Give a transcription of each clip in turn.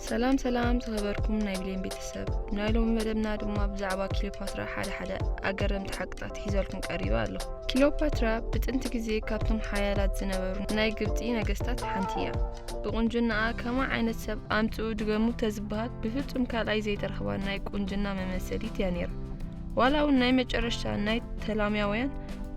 ሰላም ሰላም ዝኸበርኩም ናይ ብሌን ቤተሰብ፣ ናይ ሎሚ መደብና ድማ ብዛዕባ ክሊዮፓትራ ሓደ ሓደ ኣገረምቲ ሓቅታት ሒዘልኩም ቀሪበ ኣለኹ። ክሊዮፓትራ ብጥንቲ ግዜ ካብቶም ሓያላት ዝነበሩ ናይ ግብጺ ነገስታት ሓንቲ እያ። ብቁንጅናኣ ከማ ዓይነት ሰብ ኣምጽኡ ድገሙ ተዝበሃል ብፍጹም ካልኣይ ዘይተረኽባ ናይ ቁንጅና መመሰሊት እያ ነይራ። ዋላ እውን ናይ መጨረሽታ ናይ ተላሚያውያን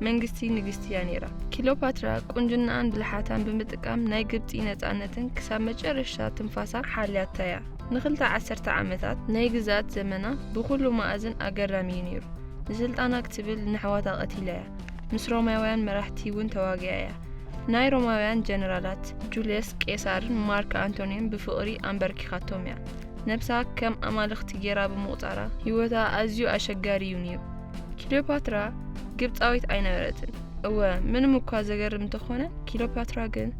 መንግስቲ ንግስቲ እያ ነይራ። ክሊዮፓትራ ቁንጅናኣን ብልሓታን ብምጥቃም ናይ ግብጺ ነጻነትን ክሳብ መጨረሽታ ትንፋሳ ሓልያታ እያ። ንኽልተ ዓሰርተ ዓመታት ናይ ግዛት ዘመና ብኹሉ መኣዝን ኣገራሚ እዩ ነይሩ። ንስልጣና ክትብል ንሕዋታ ቀቲላ እያ። ምስ ሮማውያን መራሕቲ እውን ተዋጊኣ እያ። ናይ ሮማውያን ጀነራላት ጁልየስ ቄሳርን ማርክ ኣንቶኒዮን ብፍቕሪ ኣንበርኪኻቶም እያ። ነብሳ ከም ኣማልኽቲ ጌራ ብምቑጻራ ህይወታ ኣዝዩ ኣሸጋሪ እዩ ነይሩ። ክሊዮፓትራ ግብጻዊት ኣይነበረትን። እወ፣ ምንም እኳ ዘገርም እንተኾነ፣ ክሊዮፓትራ ግን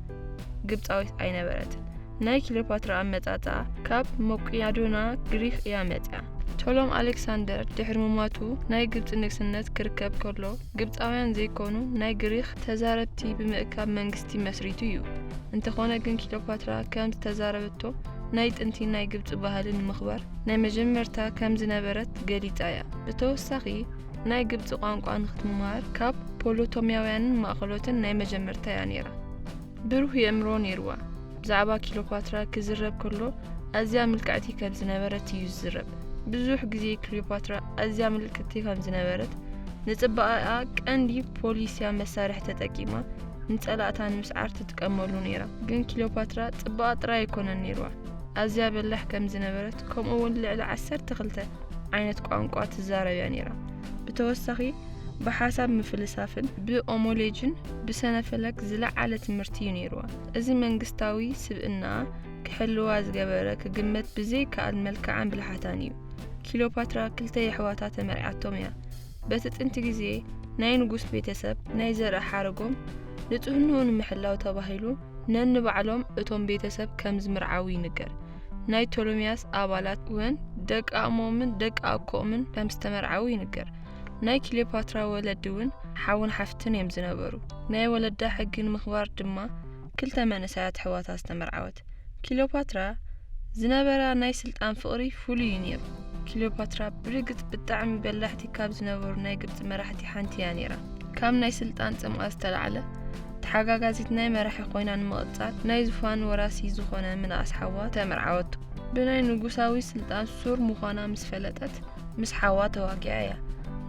ግብጻዊት ኣይነበረትን። ናይ ክሊዮፓትራ ኣመጻጽኣ ካብ መቄዶንያ ግሪኽ እያ መጺኣ። ቶሎም ኣሌክሳንደር ድሕሪ ምማቱ ናይ ግብጺ ንግስነት ክርከብ ከሎ፣ ግብጻውያን ዘይኮኑ ናይ ግሪኽ ተዛረብቲ ብምእካብ መንግስቲ መስሪቱ እዩ። እንተኾነ ግን ክሊዮፓትራ ከም ዝተዛረበቶ ናይ ጥንቲ ናይ ግብጺ ባህሊ ንምኽባር ናይ መጀመርታ ከም ዝነበረት ገሊጻ እያ። ብተወሳኺ ናይ ግብጺ ቋንቋ ንኽትመሃር ካብ ፖሎቶሚያውያንን ማእከሎትን ናይ መጀመርታ እያ ነይራ። ብሩህ የእምሮ ነይርዋ። ብዛዕባ ክሊዮፓትራ ክዝረብ ከሎ ኣዝያ ምልክዕቲ ከም ዝነበረት እዩ ዝዝረብ። ብዙሕ ግዜ ክሊዮፓትራ ኣዝያ ምልክዕቲ ከም ዝነበረት፣ ንጽባቐኣ ቀንዲ ፖሊስያ መሳርሒ ተጠቂማ ንጸላእታ ንምስዓር ትጥቀመሉ ነይራ። ግን ክሊዮፓትራ ጽባቐ ጥራይ ኣይኮነን ነይርዋ። ኣዝያ በላሕ ከም ዝነበረት፣ ከምኡ እውን ልዕሊ ዓሰርተ ክልተ ዓይነት ቋንቋ ትዛረብ እያ ነይራ። ብተወሳኺ ብሓሳብ ምፍልሳፍን ብኦሞሎጂን ብሰነፈለክ ዝለዓለ ትምህርቲ እዩ ነይርዋ። እዚ መንግስታዊ ስብእና ክሕልዋ ዝገበረ ክግመት ብዘይከኣል መልክዓን ብልሓታን እዩ። ክሊዮፓትራ ክልተ የሕዋታ ተመርዒያቶም እያ። በቲ ጥንቲ ግዜ ናይ ንጉስ ቤተሰብ ናይ ዘርኢ ሓረጎም ንጽህንኡ ንምሕላው ተባሂሉ ነንባዕሎም እቶም ቤተሰብ ከም ዝምርዓዉ ይንገር። ናይ ቶሎሚያስ ኣባላት እውን ደቂ ኣሞምን ደቂ ኣኮምን ከም ዝተመርዓዉ ይንገር። ናይ ክሊዮፓትራ ወለዲ እውን ሓውን ሓፍትን እዮም ዝነበሩ። ናይ ወለዳ ሕጊ ንምኽባር ድማ ክልተ መንእሰያት ኣሕዋታ ዝተመርዓወት። ክሊዮፓትራ ዝነበራ ናይ ስልጣን ፍቕሪ ፍሉይ እዩ ነይሩ። ክሊዮፓትራ ብርግጽ ብጣዕሚ በላሕቲ ካብ ዝነበሩ ናይ ግብጺ መራሕቲ ሓንቲ እያ ነይራ። ካብ ናይ ስልጣን ጽምኣ ዝተላዕለ ተሓጋጋዚት ናይ መራሒ ኮይና ንምቕጻል ናይ ዙፋን ወራሲ ዝኾነ ምንኣስ ሓዋ ተመርዓወቶ። ብናይ ንጉሳዊ ስልጣን ሱር ምዃና ምስ ፈለጠት ምስ ሓዋ ተዋጊኣ እያ።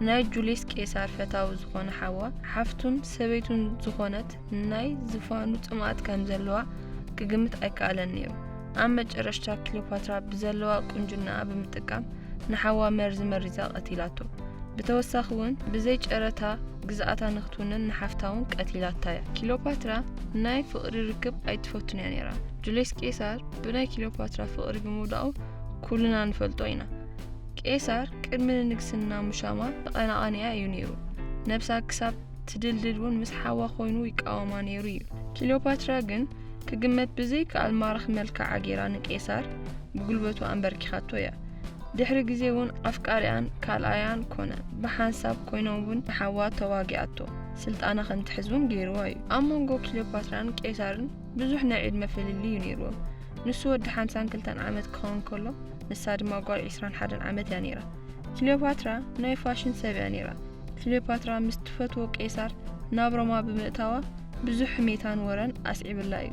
ናይ ጁልየስ ቄሳር ፈታዊ ዝኾነ ሓዋ ሓፍቱን ሰበይቱን ዝኾነት ናይ ዝፋኑ ጽምኣት ከም ዘለዋ ክግምት ኣይከኣለን ነይሩ። ኣብ መጨረሽታ ክሊዮፓትራ ብዘለዋ ቁንጅናኣ ብምጥቃም ንሓዋ መርዚ መሪዛ ቀቲላቶ። ብተወሳኺ እውን ብዘይ ጨረታ ግዝኣታ ንክትውንን ንሓፍታ እውን ቀቲላታ እያ። ክሊዮፓትራ ናይ ፍቕሪ ርክብ ኣይትፈቱን እያ ነይራ። ጁልየስ ቄሳር ብናይ ክሊዮፓትራ ፍቕሪ ብምውዳቑ ኩልና ንፈልጦ ኢና። ቄሳር ቅድሚ ንንግስና ምሻማ ተቐናቓኒያ እዩ ነይሩ። ነብሳ ክሳብ ትድልድል እውን ምስ ሓዋ ኮይኑ ይቃወማ ነይሩ እዩ። ክሊዮፓትራ ግን ክግመት ብዘይከኣል ማራኺ መልክዓ ጌራ ንቄሳር ብጉልበቱ ኣንበርኪኻቶ እያ። ድሕሪ ግዜ እውን ኣፍቃሪኣን ካልኣያን ኮነ። ብሓንሳብ ኮይኖም እውን ንሓዋ ተዋጊኣቶ። ስልጣና ከም ትሕዝ እውን ገይርዋ እዩ። ኣብ መንጎ ክሊዮፓትራን ቄሳርን ብዙሕ ናይ ዕድመ ፍልልይ እዩ ነይርዎም። ንሱ ወዲ ሓምሳን ክልተን ዓመት ክኸውን ከሎ፣ ንሳ ድማ ጓል ዒስራን ሓደን ዓመት እያ ነይራ። ክሊዮፓትራ ናይ ፋሽን ሰብ እያ ነይራ። ክሊዮፓትራ ምስ ትፈትዎ ቄሳር ናብ ሮማ ብምእታዋ ብዙሕ ሕሜታን ወረን ኣስዒብላ እዩ።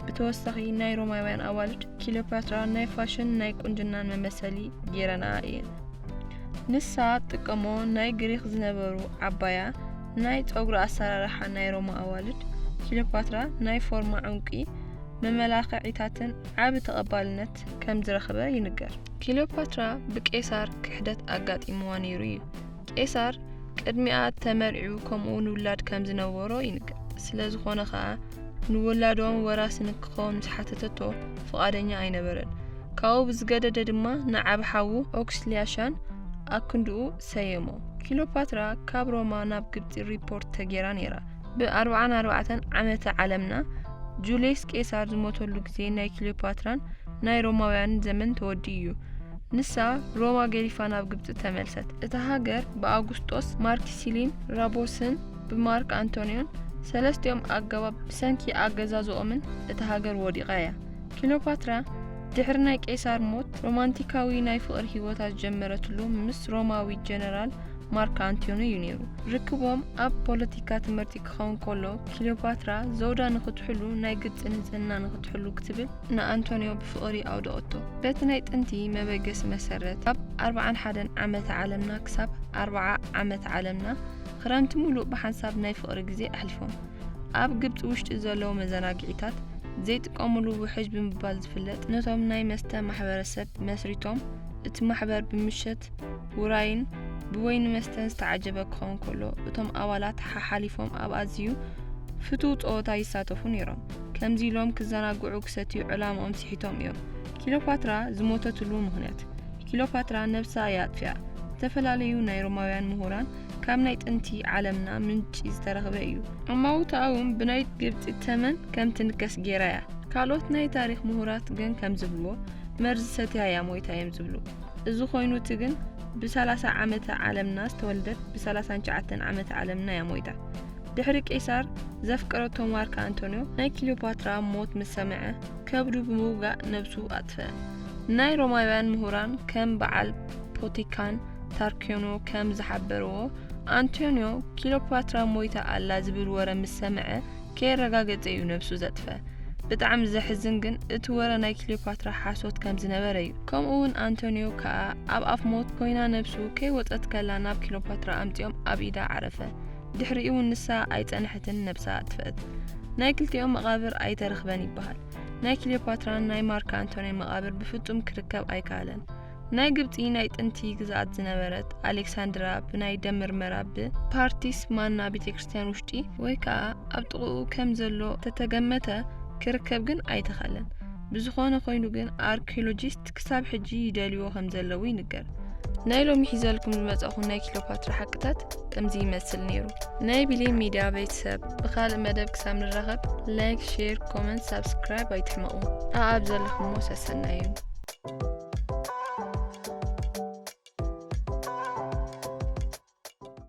ብተወሳኺ ናይ ሮማውያን ኣዋልድ ክሊዮፓትራ ናይ ፋሽን ናይ ቁንጅናን መመሰሊ ገይረንኣ እየን። ንሳ ትጥቀሞ ናይ ግሪኽ ዝነበሩ ዓባያ ናይ ጸጉሪ ኣሰራርሓ ናይ ሮማ ኣዋልድ ክሊዮፓትራ ናይ ፎርማ ዕንቂ መመላኽዒታትን ዓቢ ተቐባልነት ከም ዝረኸበ ይንገር። ክሊዮፓትራ ብቄሳር ክሕደት ኣጋጢምዋ ነይሩ እዩ። ቄሳር ቅድሚኣ ተመርዒዉ ከምኡ ንውላድ ከም ዝነበሮ ይንገር። ስለ ዝኾነ ኸኣ ንውላዶም ወራሲ ንክኸውን ምስ ሓተተቶ ፍቓደኛ ኣይነበረን። ካብኡ ብዝገደደ ድማ ንዓቢ ሓዉ ኦክስሊያሻን ኣክንድኡ ሰየሞ። ክሊዮፓትራ ካብ ሮማ ናብ ግብጺ ሪፖርት ተጌራ ነይራ። ብ ኣርብዓን ኣርባዕተን ዓመተ ዓለምና ጁልየስ ቄሳር ዝሞተሉ ግዜ ናይ ክሊዮፓትራን ናይ ሮማውያንን ዘመን ተወዲኡ እዩ። ንሳ ሮማ ገዲፋ ናብ ግብጺ ተመልሰት። እታ ሃገር ብኣጉስጦስ ማርኪሲሊን ራቦስን ብማርክ ኣንቶንዮን ሰለስቲኦም ኣገባብ ብሰንኪ ኣገዛዝኦምን እታ ሃገር ወዲቓ እያ። ክሊዮፓትራ ድሕሪ ናይ ቄሳር ሞት፣ ሮማንቲካዊ ናይ ፍቕሪ ህይወታ ዝጀመረትሉ ምስ ሮማዊ ጀነራል ማርክ ኣንቶኒ እዩ ነይሩ። ርክቦም ኣብ ፖለቲካ ትምህርቲ ክኸውን ከሎ፣ ክሊዮፓትራ ዘውዳ ንኽትሕሉ፣ ናይ ግብጺ ንጽህና ንኽትሕሉ ክትብል ንኣንቶንዮ ብፍቕሪ ኣውደቐቶ። በቲ ናይ ጥንቲ መበገሲ መሰረት፣ ካብ ኣርብዓን ሓደን ዓመተ ዓለምና ክሳብ ኣርብዓ ዓመተ ዓለምና፣ ክረምቲ ሙሉእ ብሓንሳብ ናይ ፍቕሪ ግዜ ኣሕሊፎም። ኣብ ግብጺ ውሽጢ ዘለዉ መዘናግዒታት ዘይጥቀሙሉ ውሕጅ ብምባል ዝፍለጥ፣ ነቶም ናይ መስተ ማሕበረሰብ መስሪቶም። እቲ ማሕበር ብምሸት ውራይን ብወይኒ መስተን ዝተዓጀበ ክኸውን ከሎ፣ እቶም ኣባላት ሓሓሊፎም ኣብ ኣዝዩ ፍቱው ጸወታ ይሳተፉ ነይሮም። ከምዚ ኢሎም ክዘናግዑ ክሰትዩ ዕላምኦም ስሒቶም እዮም። ኪሎፓትራ ዝሞተትሉ ምኽንያት። ኪሎፓትራ ነብሳ እያ ኣጥፊኣ። ዝተፈላለዩ ናይ ሮማውያን ምሁራን ካብ ናይ ጥንቲ ዓለምና ምንጪ ዝተረኽበ እዩ። እማውትኣ እውን ብናይ ግብጺ ተመን ከም ትንከስ ገይራ እያ። ካልኦት ናይ ታሪኽ ምሁራት ግን ከም ዝብልዎ፣ መርዚ ሰትያ እያ ሞይታ እዮም ዝብሉ። እዚ ኮይኑ እቲ ግን ብ30 ዓመተ ዓለምና ዝተወልደት ብ39 ዓመተ ዓለምና እያ ሞይታ። ድሕሪ ቄሳር ዘፍቀረቶ ማርክ ኣንቶንዮ ናይ ክሊዮፓትራ ሞት ምስ ሰምዐ ከብዱ ብምውጋእ ነብሱ ኣጥፍአ። ናይ ሮማውያን ምሁራን ከም በዓል ፖቲካን ታርኪዮኖ ከም ዝሓበርዎ፣ ኣንቶንዮ ክሊዮፓትራ ሞይታ ኣላ ዝብል ወረ ምስ ሰምዐ ከየረጋገጸ እዩ ነብሱ ዘጥፍአ። ብጣዕሚ ዘሕዝን ግን እቲ ወረ ናይ ክሊዮፓትራ ሓሶት ከም ዝነበረ እዩ። ከምኡ እውን ኣንቶንዮ ከኣ ኣብ ኣፍ ሞት ኮይና ነብሱ ከይወጸት ከላ ናብ ክሊዮፓትራ ኣምጺኦም ኣብ ኢዳ ዓረፈ። ድሕሪኡ እውን ንሳ ኣይጸንሐትን ነብሳ ኣጥፍአት። ናይ ክልቲኦም መቓብር ኣይተረኽበን ይበሃል። ናይ ክሊዮፓትራን ናይ ማርክ ኣንቶንዮን መቓብር ብፍጹም ክርከብ ኣይከኣለን። ናይ ግብጺ ናይ ጥንቲ ግዝኣት ዝነበረት ኣሌክሳንድራ ብናይ ደም ምርመራ ብ ፓርቲስ ማና ቤተክርስትያን ውሽጢ ወይ ከኣ ኣብ ጥቕኡ ከም ዘሎ ተተገመተ ክርከብ ግን ኣይተኻለን። ብዝኾነ ኮይኑ ግን ኣርኪኦሎጂስት ክሳብ ሕጂ ይደልይዎ ከም ዘለዉ ይንገር። ናይ ሎሚ ሒዘልኩም ዝመጻኹ ናይ ክሊዮፓትራ ሓቅታት ከምዚ ይመስል ነይሩ። ናይ ቢሌን ሚድያ ቤተሰብ ብኻልእ መደብ ክሳብ ንራኸብ ላይክ፣ ሼር፣ ኮመንት፣ ሳብስክራይብ ኣይትሕመቑ። ኣኣብ ዘለኹሞ ሰሰናዩ።